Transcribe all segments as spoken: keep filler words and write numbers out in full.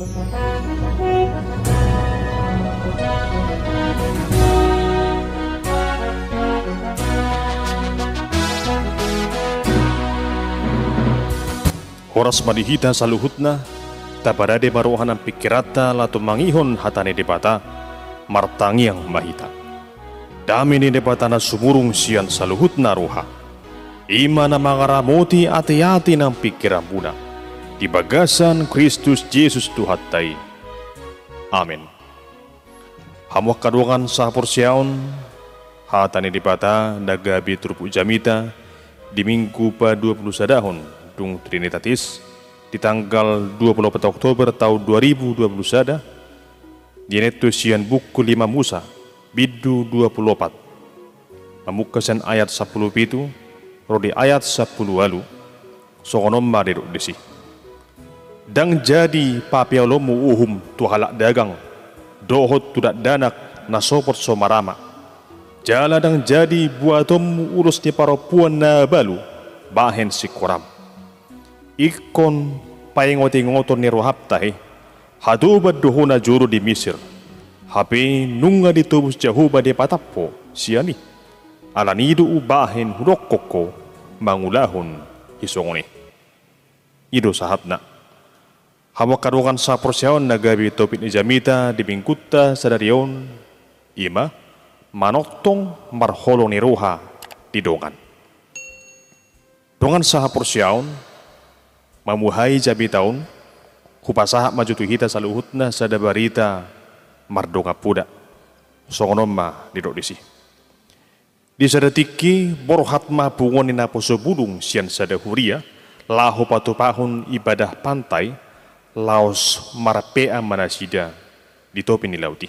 Horas ma di hita saluhutna, taparade ma roha nang pingkiranta laho tumangihon hata ni Debata, martangiang ma hita. Dame ni Debata na sumurung sian saluhutna roha, i ma na mangaramoti ateate nang pingkiranmuna, di bagasan Kristus Jesus Tuhanta i. Amen. Hamu angka dongan sahaporseaon, hata ni Debata na gabe turpuk jamita di Minggu padua pulu sadahon dung Trinitatis, di tanggal dua pulu opat Oktober taon dua ribu dua pulu sada, dienet tu sian buku lima Musa, bindu dua pulu opat, mamungka sian ayat sampulu pitu ro di ayat sampulu ualu, songon on ma didok disi. Ndang jadi papeolonmu uhum tu halak dagang, dohot tu dakdanak na sopot so marama. Jala ndang jadi buatonmu ulos ni parompuan na balu bahen singkoram. Ingkon paingotingoton ni roham tahe, hatoban do ho na jolo di Misir. Hape nunga ditobus Jahowa Debatam ho sian i. Alani i do umbahen hudokkon ho mangulahon i songon i. I do sahatna. Hamu angka dongan sahaporseaon na gabe topik ni jamita di Minggunta sadari on, i ma manongtong marholong ni roha di dongan. Dongan sahaporseaon, mamuhai jamita on, hupasahat ma jo tu hita saluhutna sada barita mardongan poda. Songon on ma didok disi. Di sada tingki borhat ma punguan ni naposo bulung sian sada huria laho patupahon ibadah pantai laos marpea ma nasida di topi ni laut i.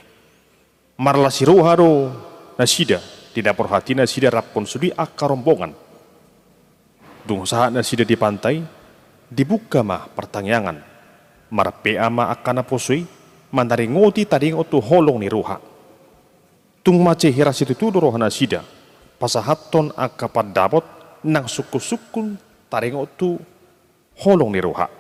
Marlas ni roha do nasida di na borhat i nasida rap songon i angka rombongan. Dung sahat nasida di pantai, dibuka ma partangiangan. Marpea ma angka naposo i manaringoti taringot tu holong ni roha. Tung mansai hira situtu do roha nasida pasahathon angka pandapot nang sungkunsungkun taringot tu holong ni roha.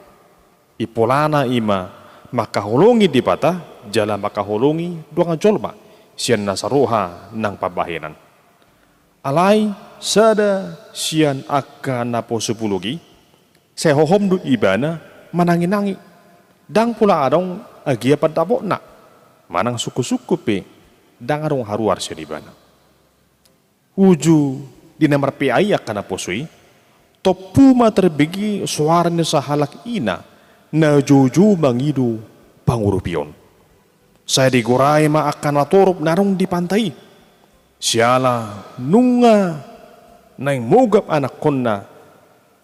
Impolana i ma mangkaholongi Debata jala mangkaholongi dongan jolma sian nasa roha nang pambahenan. Alai sada sian angka naposo bulung i, sai hohom do ibana mananginangi. Ndang pola adong agia pandapotna manang sungkunsungkun pe ndang adong haruar sian ibana. Uju di na marpea i angka naposo i, tompu ma tarbege soara ni sahalak ina na joujou mangido pangurupion. Sai digorai ma angka natorop na adong di pantai i, siala nunga naeng mogap anakkonna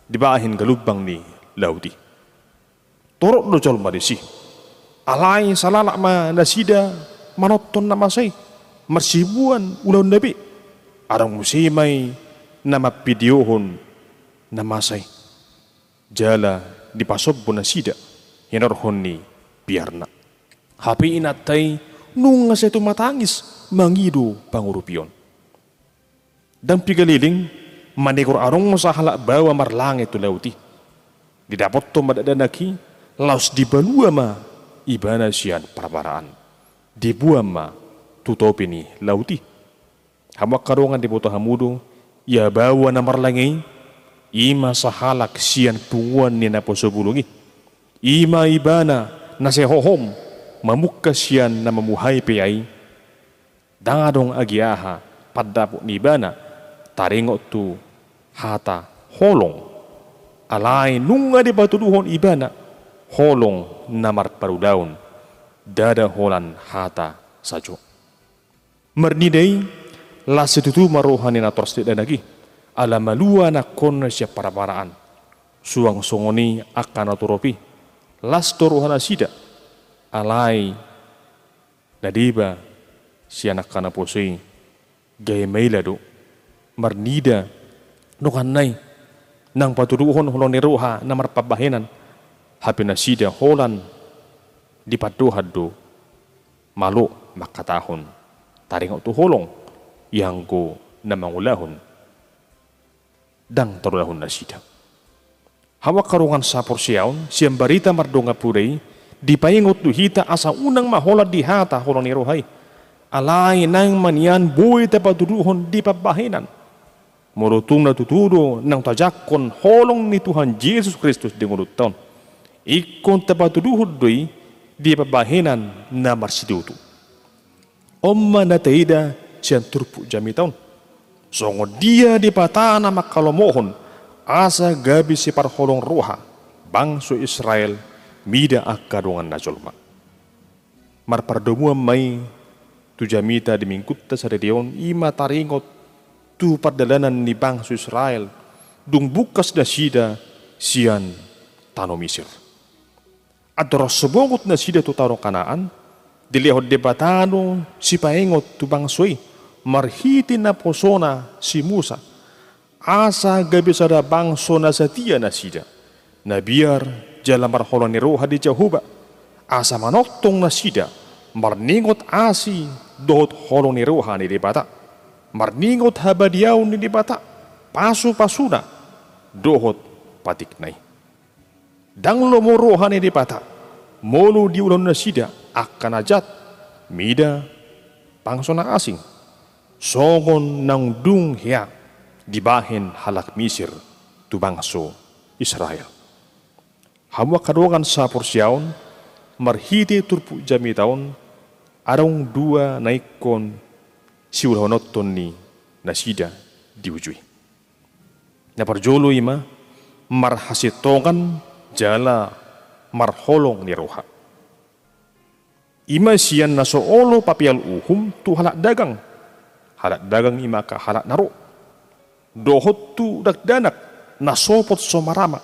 dibahen galumbang ni laut i. Torop do jolma disi. Alai salalap ma nasida manonton na masa i, marsibuan ulaonna be. Adong muse ma i na mampidiahon na masa i. Jala dipasombu nasida hinorhon ni biarna. Hape inanta i nunga sai tumatangis mangido pangurupion. Ndang piga leleng manegor adong sahalak baoa marlange tu laut i. Didapothon ma dakdanak i, laos dipalua ma ibana sian parbaraan. Diboan ma tu topi ni laut i. Hamu angka dongan, diboto hamu do ia baoa na marlange i, i ma sahalak sian punguan ni naposo bulung i. I ma ibana na sai hohom mamungka sian na mamuhai pea i. Ndang adong agia aha pandapot ni ibana taringot tu hata holong. Alai nunga dipatuduhon ibana holong na marparulaon, ndada holan hata sajo. Marnida i, las situtu ma roha ni natoras dakdanak i ala malua anakkonna sian parbaraan. Suang songon i angka natorop i, las do roha nasida. Alai na deba sian angka naposo i, gabe maila do marnida donganna i nang patuduhon holong ni roha na marpambahenan. Hape nasida holan dipandohan do malo mangkatahon taringot tu holong, ianggo na mangulahon ndang tarulahon nasida. Hamu angka dongan sahaporseaon, sian barita mardongan poda i Dipaingot do hita asa unang ma holan di hata holong ni roha i. Alai naeng ma nian boi tapatuduhon di pambahenan. Molo tung na tutu do naung tajangkon holong ni Tuhan Jesus Kristus di ngolunta on, ingkon tapatuduhon do i di pambahenan na marsitutu. On ma na taida sian turpuk jamita on. Songon dia Debata na manghalomohon asa gabe siparholong roha bangso Israel mida angka dongan na jolma. Marpardomuan ma i tu jamita di minggunta sadari on, i ma taringot tu pardalanan ni bangso Israel dung bungkas nasida sian tano Misir. Andorang so bongot nasida tu tano Kanaan, dilehon Debata do sipaingot tu bangso i marhite naposona si Musa, asa gabe sada bangso na satia nasida, na biar jala marholong ni roha di Jahowa, asa manongtong nasida marningot asi dohot holong ni roha ni Debata, marningot habadiaon ni Debata, pasupasuna dohot patikna i. Ndang lomo roha ni Debata molo diulahon nasida angka na jat mida bangso na asing, songon naung dung hea dibahen halak Misir tu bangso Israel. Hamu angka dongan saporseaon, marhite turpuk jamita on adong dua na ingkon siulahononton ni nasida di uju i. Na parjolo i ma marhasintongan jala marholong ni roha. I ma sian na so olo papeol uhum tu halak dagang. Halak dagang i ma angka halak na ro dohot tu dakdanak na sopot so marama.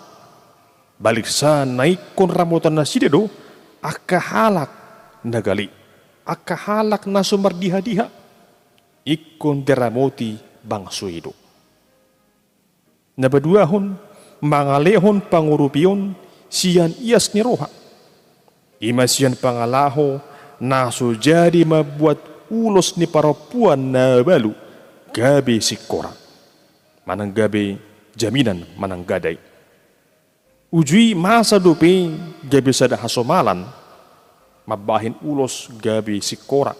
Baliksa na ingkon ramotan nasida do angka halak na gale, angka halak na so mardihadiha. Ingkon diramoti bangso i do. Na paduahon, mangalehon pangurupion sian ias ni roha. I ma sian pangalaho na so jadi mambuat ulos ni parompuan na balu gabe singkorak manang gabe jaminan manang gada i. Uju i masa dope gabe sada hasomalan mambahen ulos gabe singkorak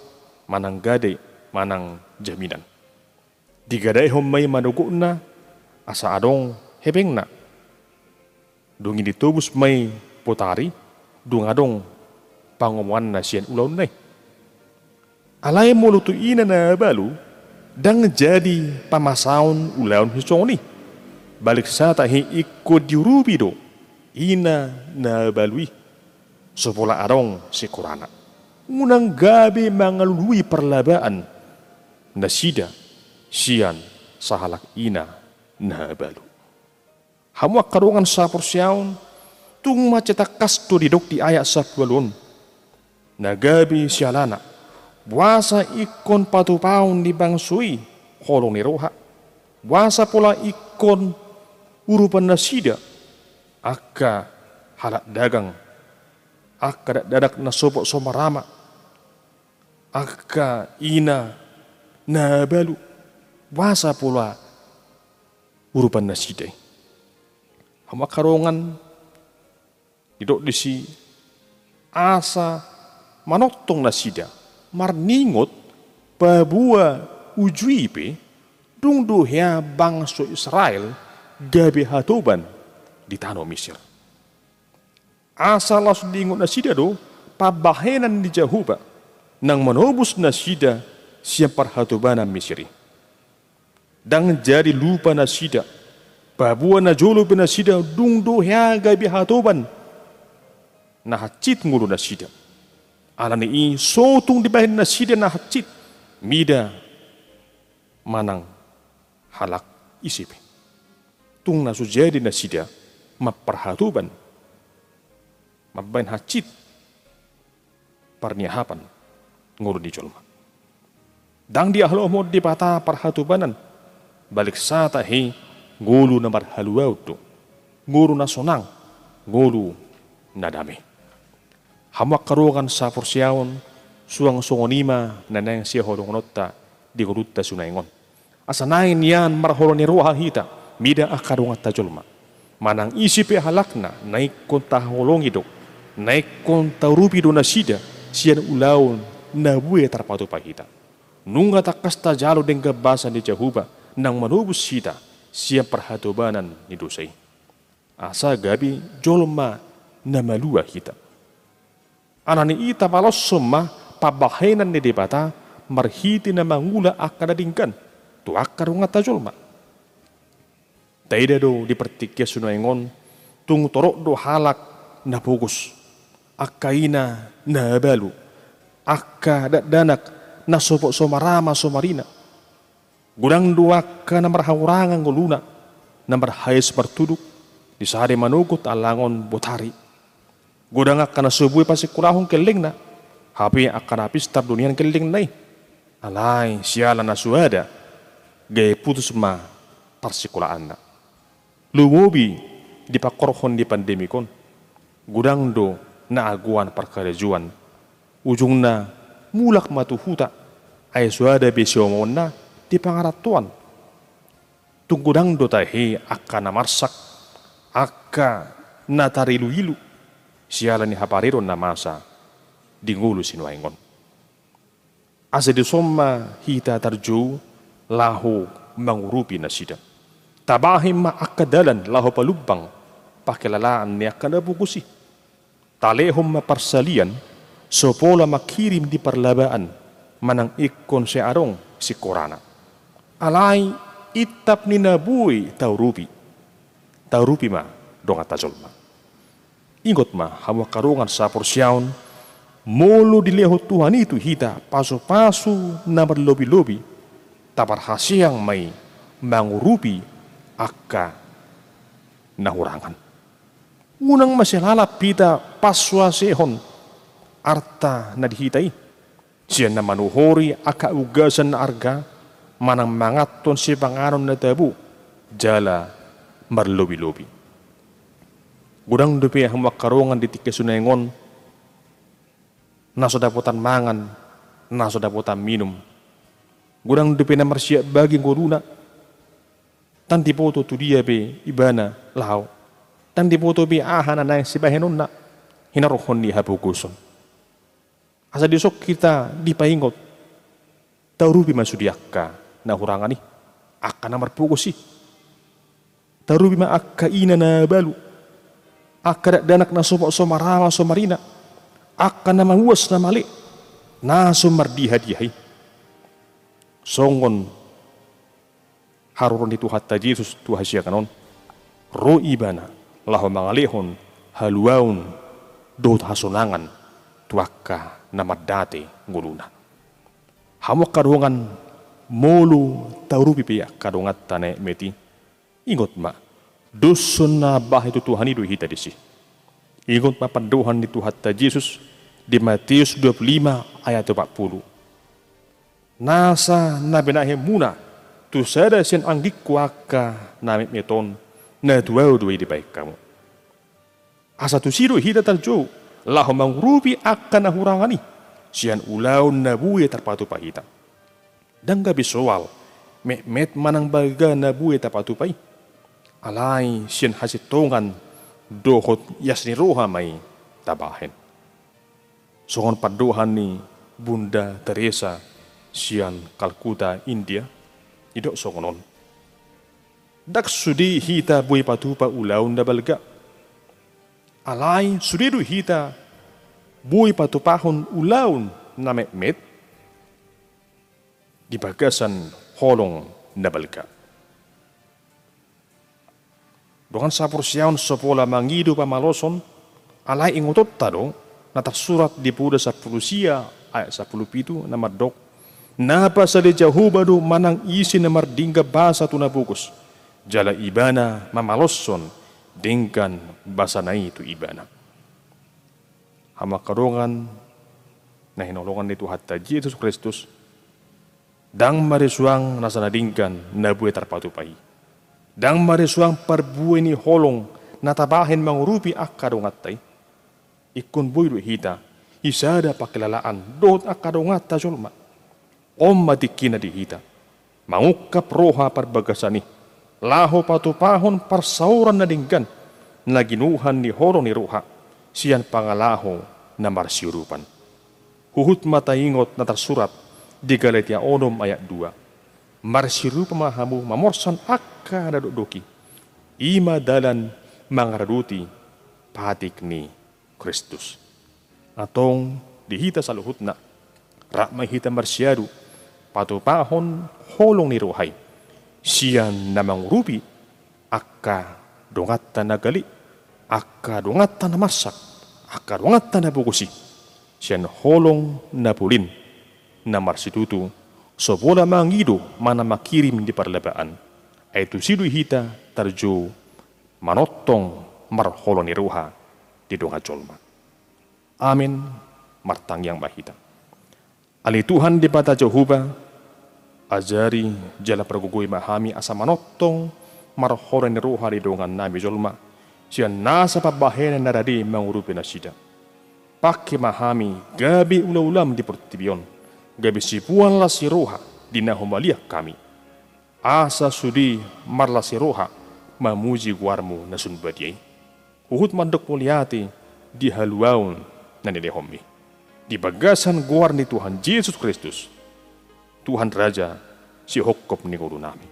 manang gada i manang jaminan. Digadaihon ma i manogotna asa adong hepengna. Dung i ditobus ma i potari dung adong pangomoanna sian ulaonna i. Alai molo tu ina na balu, ndang jadi pamasaon ulaon sisongon i. Baliksa tahe ingkon diurupi do ina na balu i. So pola adong singkorakna, unang gabe mangalului parlabaan nasida sian sahalak ina na balu. Hamu angka dongan saporseaon, tung mansai tangkas do didok di ayat sampulu ualu on. Na gabe sialana, boasa ingkon patupaon ni bangso i holong ni roha? Boasa pola ingkon urupan nasida angka halak dagang, angka dakdanak na sopot so marama, angka ina na balu? Boasa pola urupan nasida i? Hamu angka dongan, didok disi asa manongtong nasida marningot paboa uju i pe dung do hea bangso Israel gabe hatoban di tano Misir. Asa laos diingot nasida do pambahenan ni Jahowa naung manobus nasida sian parhatobanan Misir i. Ndang jadi lupa nasida paboa najolo pe nasida dung do hea gabe hatoban na hansit ngolu nasida. Alani i so tung dibahen nasida na hansit mida manang halak ise pe. Tung na so jadi nasida mamparhatoban mambahen hansit parniahapan ngolu ni jolma. Ndang dihaholomhon Debata parhatobanan, baliksa tahe ngolu na marhaluaon do, ngolu na sonang, ngolu na dame. Hamu angka dongan saporseaon, suang songon i ma na naeng sihaholongononta di ngolunta sunaeng on. Asa naeng nian marholong ni roha hita mida angka donganta jolma. Manang ise pe halakna na ingkon tahaholongi do. Na ingkon taurupi do nasida sian ulaon na bue tarpatupa hita. Nunga tangkas tajalo denggan basa ni Jahowa naung manobus hita sian parhatobanan ni dosa i, asa gabe jolma na malua hita. Alani i tapaloshon ma pambahenan ni Debata marhite na mangula angka na denggan tu angka donganta jolma. Taida do di partingkian sinuaeng on, tung torop do halak na pogos, angka ina na abalu, angka dakdanak na so, so marama so marina. Godang do angka na marhahurangan ngoluna, na marhaes martuduk, di sada manogot alangon botari. Godang angka na so boi pasingkolahon kellengna, hape angka na pistar do nian kellengna i. Alai siala na so ada, gabe putus ma parsikolaanna. Lumobi di pangkorhon ni pandemik on, godang do na agoan parkarejoan. Ujungna mulak ma tu huta, ai so ada be siomoonna di pangarantoan. Tung godang do tahe angka na marsak, angka na tariluilu, siala ni hapareron na masa di ngolu sinuaeng on. Asa dison ma hita tarjou laho mangurupi nasida. Tabahen ma angka dalan laho palumbang pangkilalaan ni angka na pogos i. Talehon ma parsalian, so pola mangkirim di parlabaan, manang ingkon sai adong singkorana. Alai intap ni na boi taurupi. Taurupi ma donganta jolma. Ingot ma hamu angka dongan saporseaon, molo dilehon Tuhan i tu hita pasupasu na marlobilobi, taparhaseang ma i mangurupi angka na hurangan. Unang ma sai lalap hita pansuasehon arta na di hita i, sian na manuhori angka ugasan na arga, manang manganhon sipanganon na tabo jala marlobilobi. Godang dope hamu angka dongan di tingki sinuaeng on na so dapotan mangan, na so dapotan minum. Godang dope na marsiat bagi ngoluna. Ndang diboto tu dia be ibana laho. Ndang diboto be aha na naeng sibahenonna, hinorhon ni hapogoson. Asa dison hita dipaingot, taurupi ma sude angka na hurangan i, angka na marpogos i. Taurupi ma angka ina na abalu, angka dakdanak na so, so marama so marina, angka na mauas na male, na so mardihadiha i. Songon haroro ni Tuhanta Jesus tu hasiangan on, ro ibana laho mangalehon haluaon dohot hasonangan tu angka na mandate ngoluna. Hamu angka dongan, molo taurupi pe angka donganta na metmet i, ingot ma, dos songon na bahen tu Tuhan i do hita disi. Ingot ma pandohan ni Tuhanta Jesus di Mateus dua puluh lima ayat opat puluh. Nasa na binahenmuna tu sada sian anggingku angka na metmet on, na tu ahu do i dibahen hamu. Asa tusi do hita tarjou laho mangurupi angka na hurangan i sian ulaon na bue tarpatupa hita. Ndang gabe soal metmet manang balga na bue tarpatupa i, alai sian hasintongan dohot ias ni roha ma i tabahen. Songon pandohan ni Bunda Teresa sian Kalkuta, India, didok songon on. Ndang sude hita boi patupa ulaon na balga. Alai sude do hita boi patupahon ulaon na metmet di bagasan holong na balga. Dongan saporseaon, so pola mangido pamaloson, alai ingotonta do na tarsurat di Poda sampulu sia ayat sampulu pitu na mandok, na pasada Jahowa do manang ise na mardenggan basa tu na pogos, jala Ibana mamaloshon denggan basana i tu ibana. Hamu angka dongan na hinaholongan ni Tuhanta Jesus Kristus, ndang marisuang nasa na denggan na bue tarpatupa i. Ndang marisuang parbue ni holong na tabahen mangurupi angka donganta i. Ingkon boi do hita sisada pangkilalaan dohot angka donganta jolma. On ma tingkina di hita mangungkap roha parbagasan i, laho patupahon parsaoran na denggan na ginuhan ni holong ni roha, sian pangalaho na marsiurupan. Huhut ma taingot na tarsurat di Galatia onom ayat dua: Marsiurupa ma hamu mamorsan angka na dokdok i, i ma dalan mangaradoti patik ni Kristus. Antong di hita saluhutna, rap ma hita marsiadu patupahon holong ni roha i sian na mangurupi angka donganta na gale, angka donganta na marsak, angka donganta na pogos i, sian holong na polin na marsitutu, so pola mangido manang mangkirim di parlabaan. Ai tusi do hita tarjou manongtong marholong ni roha di dongan jolma. Amen. Martangiang ma hita. Ale Tuhan Debata Jahowa, ajari jala pargogoi ma hami asa manongtong marholong ni roha di dongannami jolma, sian nasa pambahenan na rade mangurupi nasida. Pangke ma hami gabe ulaulaM di portibi on, gabe sipuan las ni roha di na humaliang hami, asa sude marlas ni roha mamuji goarMu na sun badia i. Huhut mandok mauliate di haluaon na nilehonMi. Di bagasan goar ni Tuhan Jesus Kristus, Tuhan Raja sihophop ni ngolunami.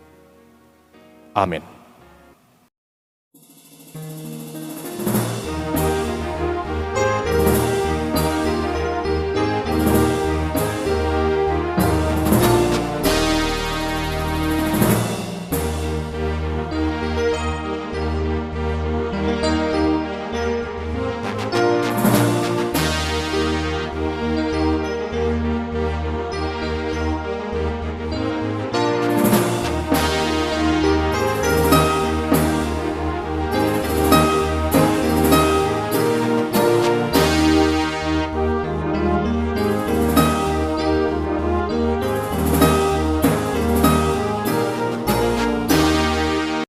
Amen.